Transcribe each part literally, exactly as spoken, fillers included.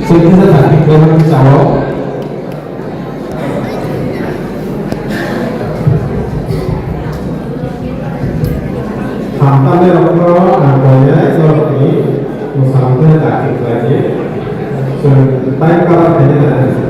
Sini kita sakit banget di sawah. Hamtamni rokno ang koinai norokni mwsamungtwi dakti khlaidi. Chwng time cover khaina nangani.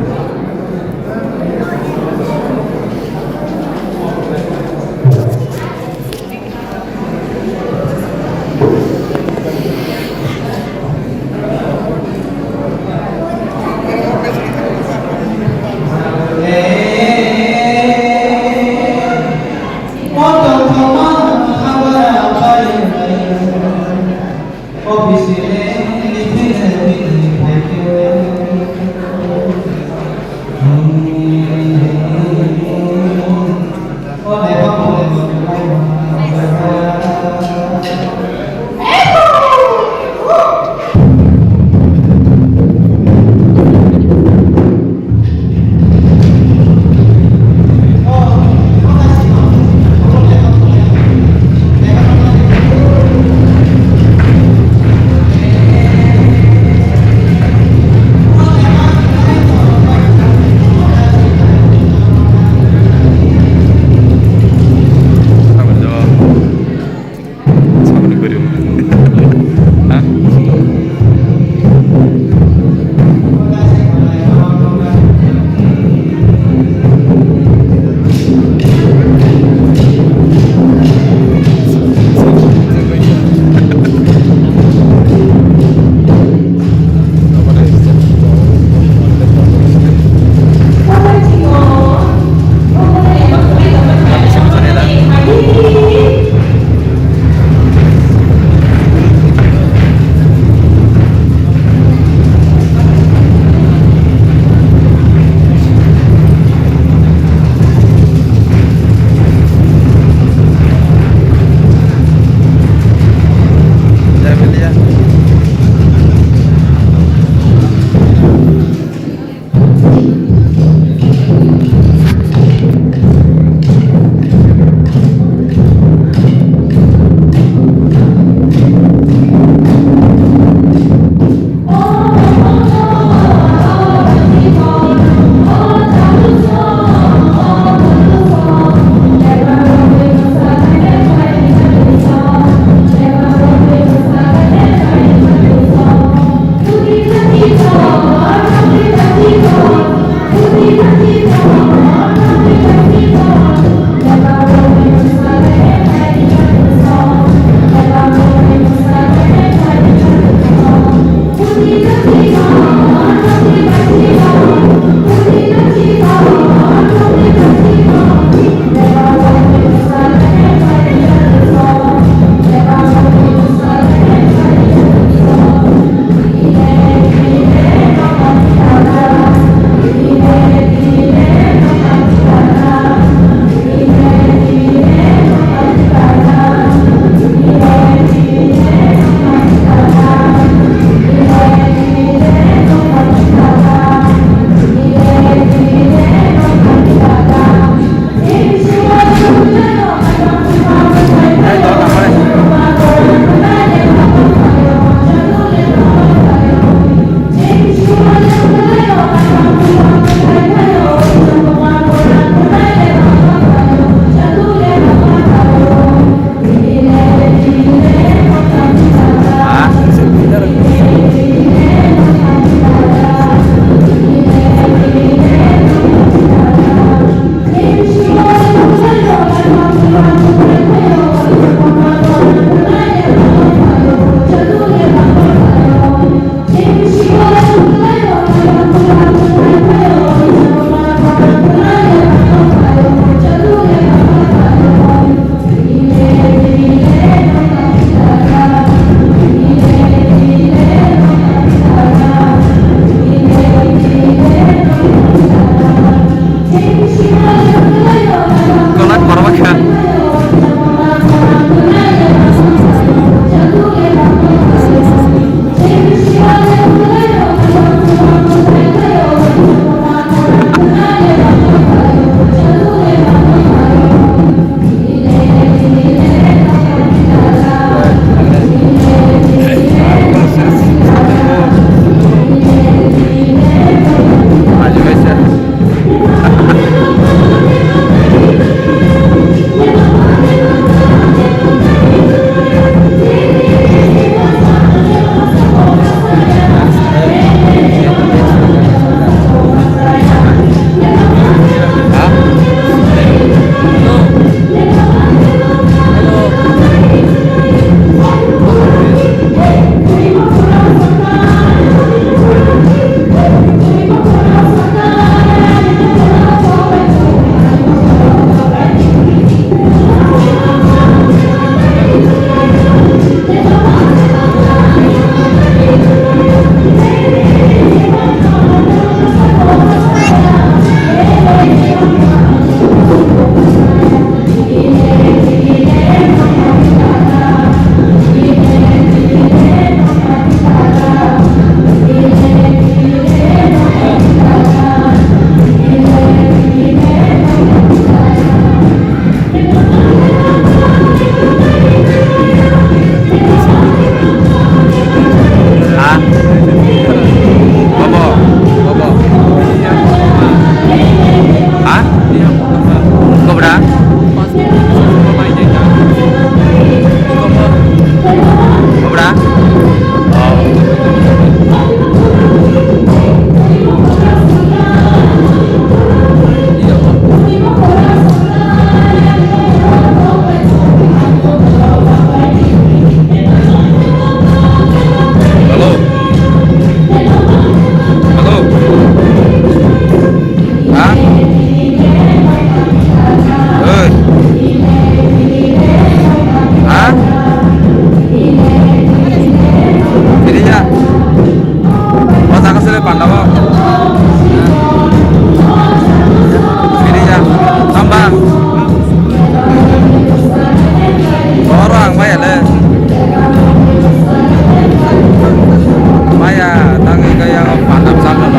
Tangwi kaya pandap salno.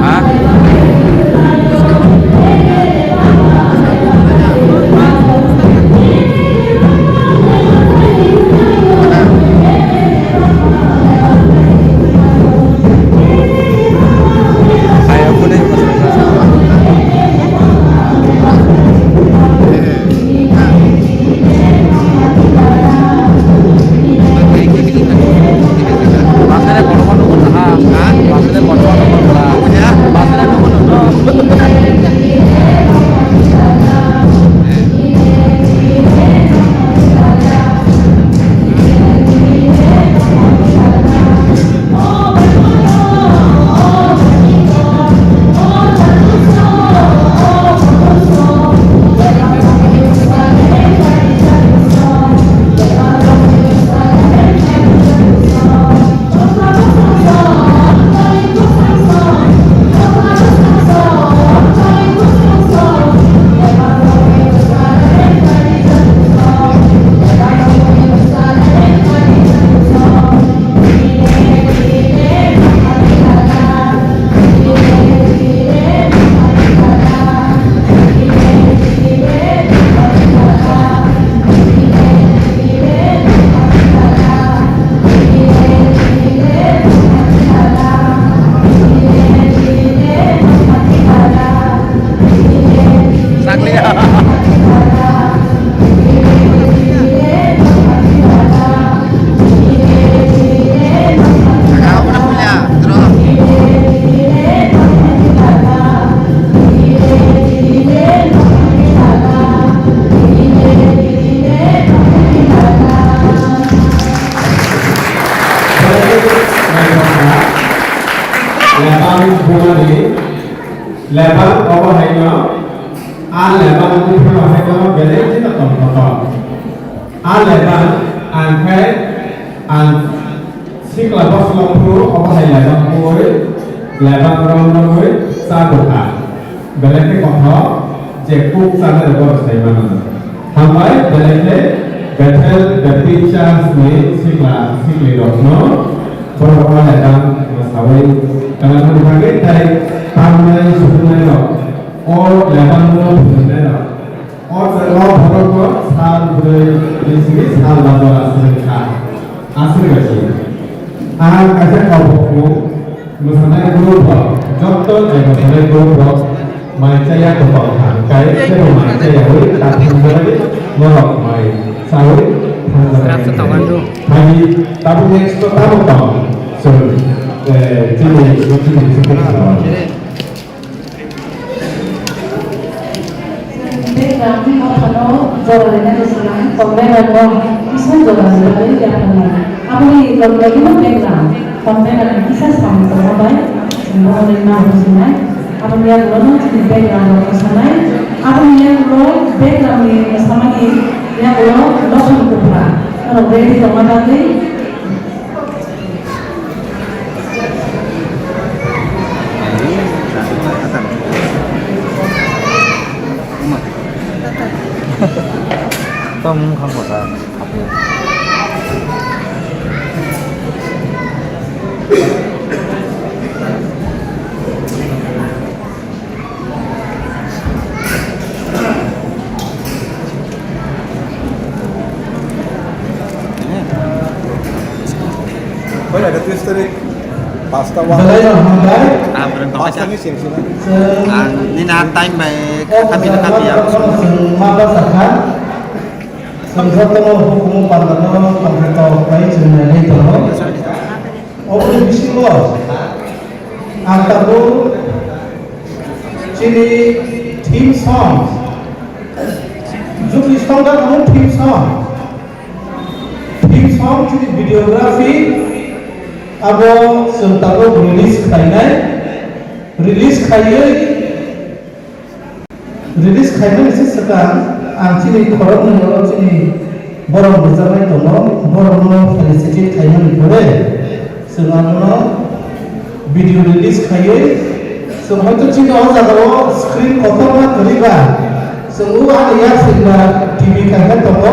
Ha? Lebang bumani, lebang obo haino, a lebang bumani haino belai kheno tong kotor. A lebang ang khe ang sikla bosla phuru obo hai lebang bui, lebang rong rongwi cha bwkha. Belai khe kothok je kuk chanai rwgo rwchai mano. Hambai belai khe Bethel Baptist Church ni sikla sikli rokno borok o lebang mwsawi twlangmani bagwi tei tamnai sukungnai rok o lebang no phwrwngnai rok. O jaga o borokno sal bwrwi ni simi sal ba jora swrwng kha. Aswk bai se. Ang kaisa kok buphang mwsanai group rok, jotto je mwsanai group rok mai chaya kwtal kha. Kai kebo mai chaya wi ta thang jora di norok mai chawi thang jora di. Rasa tawan do. Hai tabuk next to tabuk tong. So, eh, chini, chini, chini. Background ni nokhano jora rwna bwswk nang, convener no kisa jora rwna bagwi yapharnai. Aboni logi logi no background, convener ni kisa samung tongma bai chwng bono rwna bwswk nai. Aboni yagulo no chini background rok mwsanai. Aboni yagulo background ni mwsamani yagulo Lokhon Kupra. Norok ready tongma bagwi. Tong wngkha kota. Belai rok hambai. Chwng Ang nini a time bai o kami kwtal kami ya. Chwng ma bwsa kha. Chwng jotono hukumu pandano tongthai tok bai chwng nailai tongo. Oboni bisingo ang tabuk chini theme song, jukli song da tongo theme song. Theme song chini videography abo chwng tabuk release khlainai, release khaiwi Release khaimani se swkang ang chini khoroknwi oro chini borok rwjaknai tongo, borokno felicitate khaimani pore chwng abono video release khaiwi chwng hoito chini o jagao screen kotorma kwrwi ba chwng o ani yaksingba T V kaisa tongo,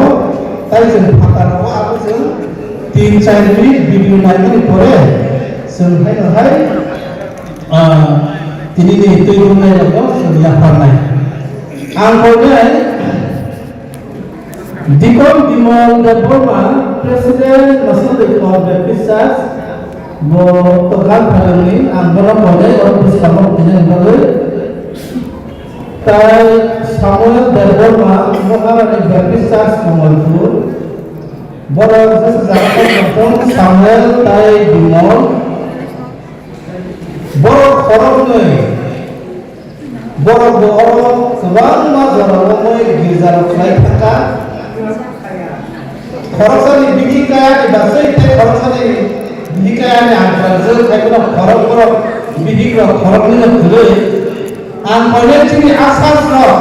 tai chwng phataro o abo chwng tin char minute video naimani pore chwng haino hai, ah, tini ni twi rwnai rokno chwng yapharnai. Ang koinai Deacon Bimal Debbarma, President, National Deacon of Baptist Church, bo Tokan Phalangni, ang bono koinai o bwskango tini bagwi. Tai Samuel Debbarma, Maharani Baptist Church, Kamalpur. Borok jesa jaga tong Samuel tai Bimal. Borok khoroknwi. Borok bo oro kwbangma jora romwi girja rok khlai thangkha. Khoroksani bihik kayani basai tei khoroksani bihik kayani anchal jwk hai kheno khorok borok bihik rok khoroknwi no kwrwi. Ang koinai chini asas rok,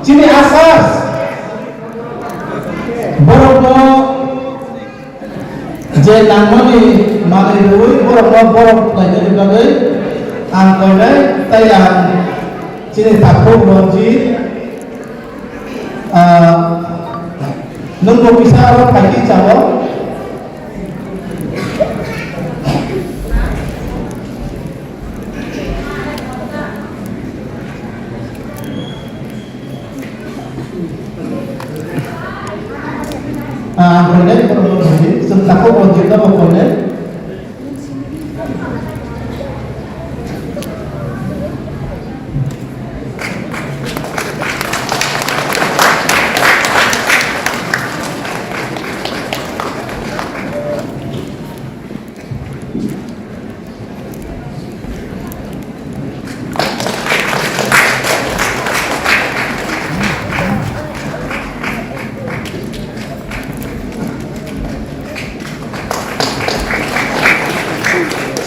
chini asas borok no je nangmani manwi rwui borokno borok khlainani bagwi ang koinai tei ang chini takhuk Ranjit, ah, nwng bo kisa aro phaikhe chao. Ah, ang koinai borokno rwdi, chwng takhuk Ranjit no bo koinai.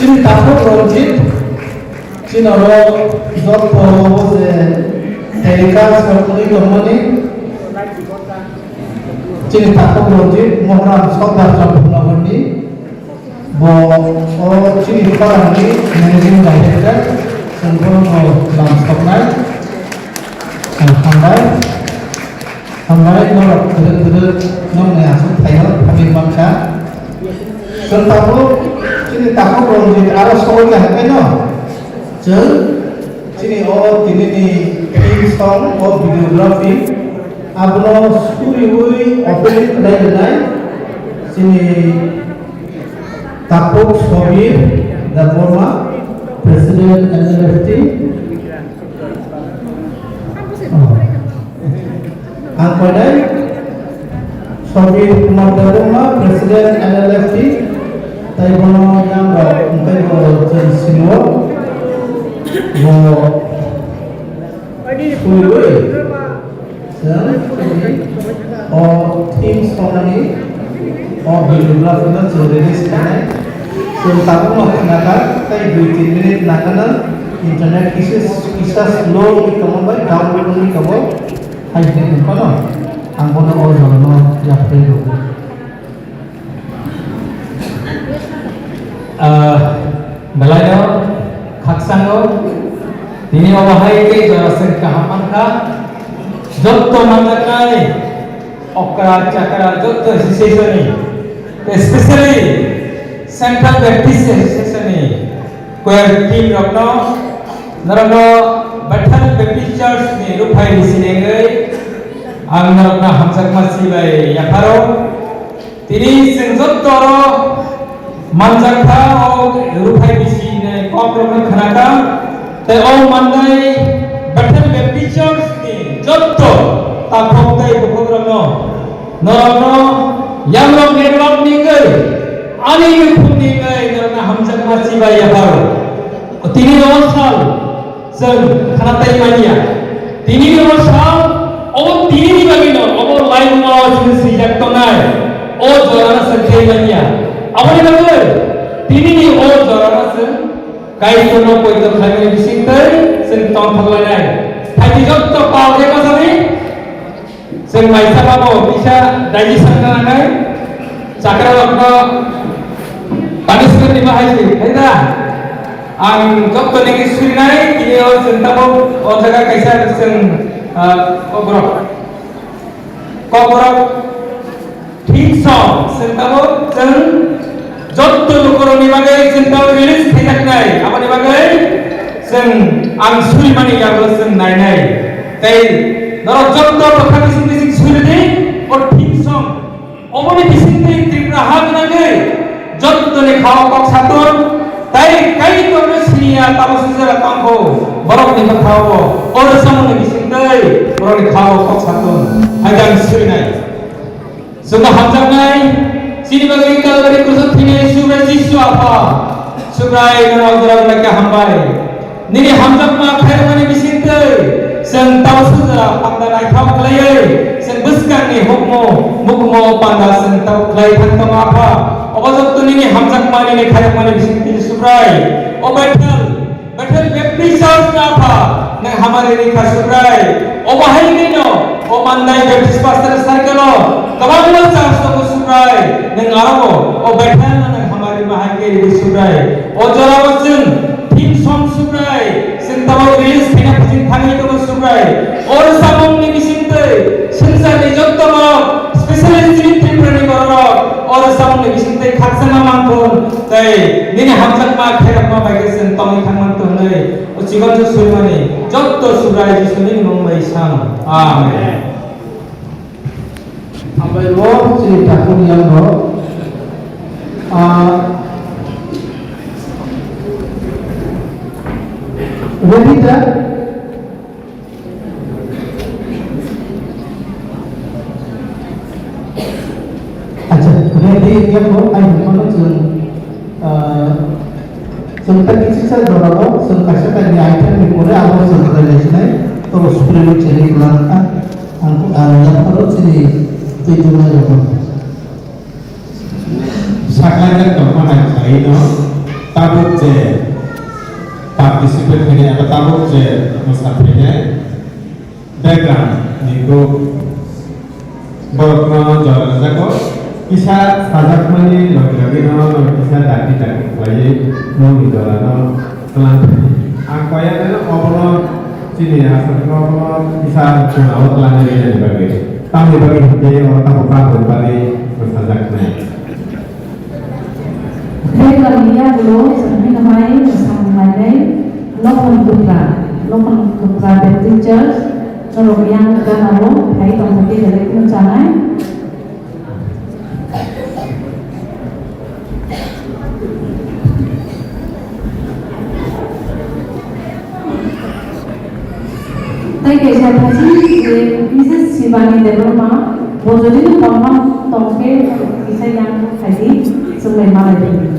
Chini takhuk Ranjit, chini oro jotto je telecast rok wngwi tongmani, chini takhuk Ranjit Mohram Sordar Champurnagarni. Bo o chini khorangni managing director, chwng bono lam soknai. Ang hambai. Hambai norok kwrwk kwrwk nokni aswk thaio phaimwi mankha. Chwng tabuk chini takhuk Ranjit aro sogwi ya hwnkhe no. Chwng chini o tinini theme song o videography abono suriui opening khlai rwnai chini Takhuk Sobir Debbarma, President N L F T. Oh. Ang koinai Sobir Kumar Debbarma, President N L F T. Tai bono yang rok, tei bo chwng silo. Bo suriui. Chwng o theme songni o videography no chwng release khainai. Chwng tabukno khwnakha tei dui tin minute nangkha internet kisa kisa slow wngwi tongo bai download wngwi tongo. Hai hwnwi phano ang bono o jorano yapharwi rw. Ah, belaino khaksango tini obo hai khe jora se kaham mankha. Jotto manjaknai okra chakra jotto association ni, especially Central Baptist Association ni choir team rokno, norokno Bethel Baptist Church ni ruphai risi nengwi ang norokno hamjakma si bai yapharo. Tini chwng joto oro manjakha o ruphai bisi ni kok rokno khwnakha, tei o mannai Bethel Baptist Church ni joto takhuk tei bukhuk rokno, norokno Yamrok Network ni wngwi ani nukhung ni wngwi norokno hamjakma si bai yapharo. Tini o sal Chwng khana tai manya. Tini ni o sal, obo tini ni bagwi no, obo laima o chwng swijak tongnai. O jora no chwng khai manya. Aboni bagwi tini ni o jora no chwng Kaitor no poito khlaimani bising twi chwng tongthok lainai. Phaidi jotto pal khe bachani. Chwng maisa babo kisa daiji sakna nangnai, chakra rokno punishment ni bahai se, hai da? Ang jotto nini surinai, tini o chwng tamo o jaga kaisa chwng, ah, o borok. Kokborok theme song, chwng tabuk chwng jotto lukurokni bagwi chwng tabuk release khaijaknai, aboni bagwi chwng ang surimani yago chwng nainai. Tei norok jotto bwkha bising bising suridi, o theme song, oboni bisingtwi Tripura ha gwnangwi jottoni khao kok satung, tei Kaitorno siniya tamo swijak tongkho, borokni bwkhao o rwchapmungni bisingtwi borokni khao kok satung, hai ang surinai. Chwngno hamjaknai, chini bagwi Kalbari krusok thwinai Subrai Jisu Apha, Subrai nono jora jora khe hambai. Nini hamjakma khairokmani bisingtwi chwng tamo swijak panda naithok khlaiwi chwng bwskangni hukmu mukhumo panda chwng tamo khlai thang tamo Apha. Obo jotto nini hamjakma nini khairokmani bisingtwi Subrai. O Bethel, Bethel Baptist Church ni Apha, nwng hamari rikha Subrai. Obo hai nino, o Mandai Baptist Pastor Circle o kwbangma church tongo Subrai. Nwng aro o Bethel no nwng hamari ma hai khe ridi Subrai. O jora o chwng theme song Subrai, chwng tabuk release khaina bising thangwi tongo Subrai. O rwchapmungni bisingtwi swngcharni jotto borok, specially chini Tripurani bororok, o rwchapmungni bisingtwi khakchangma manthun, tei nini hamjakma khairokma bai khe chwng tongwi thangmantun hwnwi o chibok no swimani jotto Subrai Jisuni mung bai sano. Amen. Hambai bo chini takhuk yang rok. Ah, ready da? Acha, ready yang rok, ai, kono chwng, ah, chwng ta kichisa jora bo, chwng kaisa kaini item ni pore abo chwng khlai lai sinai, to spray ni chini klang kha. Ang, ang yapharo chini twi tongnairokno. Sakhlaijak tongma hai khlaino tabuk je participate khainai eba tabuk je mwsa phainai background ni group borokno jora rwjago. Kisa sajakmani logi logi no kisa dakti dakti khlaiwi nokni jora no twlang thani. Ang koi ya nang obono chini aswk no obono kisa chwng abo twlangwi rwnani bagwi. Tamni bagwi hinkhe o tamo kaphor bagwi bwsajaknai. Khe tamni yagulo chwng haino mai bwsang lainai Lokhon Kupra, Lokhon Kupra Baptist Church, norok yang gana o phai tongkha khe belai kheno chanai. Tei kaisa thasi, eh, Missus Shivani Debbarma, bo jodi no confirm tong khe kisa yang khaidi, chwng bai malai di.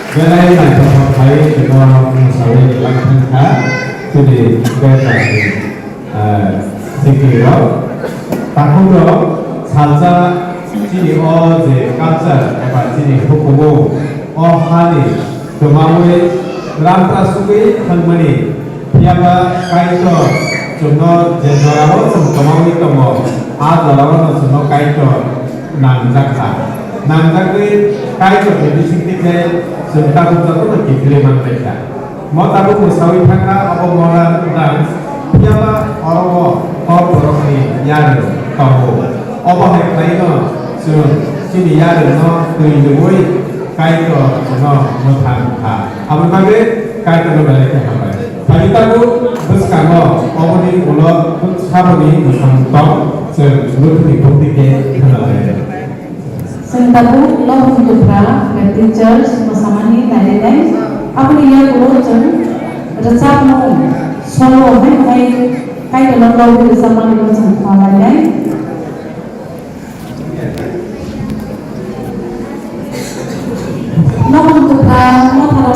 Belai naithothok khlaiwi twino mwsawi lang thangkha chini bebakni, ah, sikirok. Takhukrok salsa chini o je culture eba chini hukumu o hani kwmawi ramtra sugwi thangmani. Phiya ba Kaitor chwngno je jorao chwng kwmawi tongo, a jorao no chwngno Kaitor nangjakha. Nangjagwi Kaitor ni bisingtwi khe chwng tabuk jotono kiphilwi manbaikha. Mo tabuk mwsawi thangkha abo mora dance, phiya ba oro o hor borokni yarwng tongo. Obo hai khlaino chwng chini yarwngno twi lubui Kaitor no mwthang kha. Aboni bagwi Kaitor no belai khe hambai. Phai tabuk bwskango oboni ulo saboni bwskango tong chwng luthuni bukti khe khna lai. Chwng tabuk Lohong Dupra Baptist Church mwsamani nailainai. Aboni yagulo chwng rwchapmung solo hai hai Kaitor no lobwi rwchapmani no chwng khna lainai. Nohon kwthar, nohoro.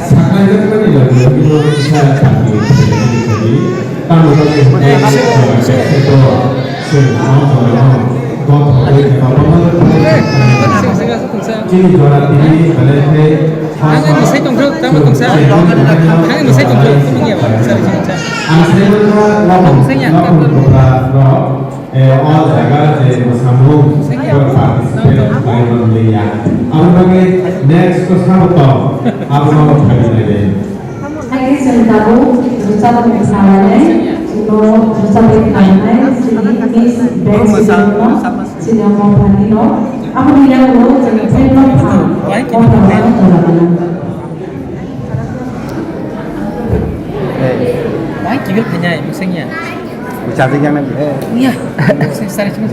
Saknaijakmani logi logi kisa sakni kisa kisa kisa tamo tamo hwnkhe, eh, chwng o jorao. Chini jora tini belai khe. Ang ni sai tongthok, tamo tongsa. Ang ni sai tongthok, tamo ya, sari sari sa. Ang sai mangkha Lapong, Lapong Kopra rok, eh, o jaga je mwsamung, participate khlai manliya. Aboni bagwi next ko sabo tong, abono phai nai de. Hai khe chwng tabuk rwchapmung khlainai, chwngno rwchapwi khlainai, chini Miss Best Singer no, chini omo phanino, aboni yagulo chwng tei no pha, o pha no jora gwnang. Wai kibil khainai, mwswngya. Bwsa jeng yang nang, eh. Iya. Sing sari cuma.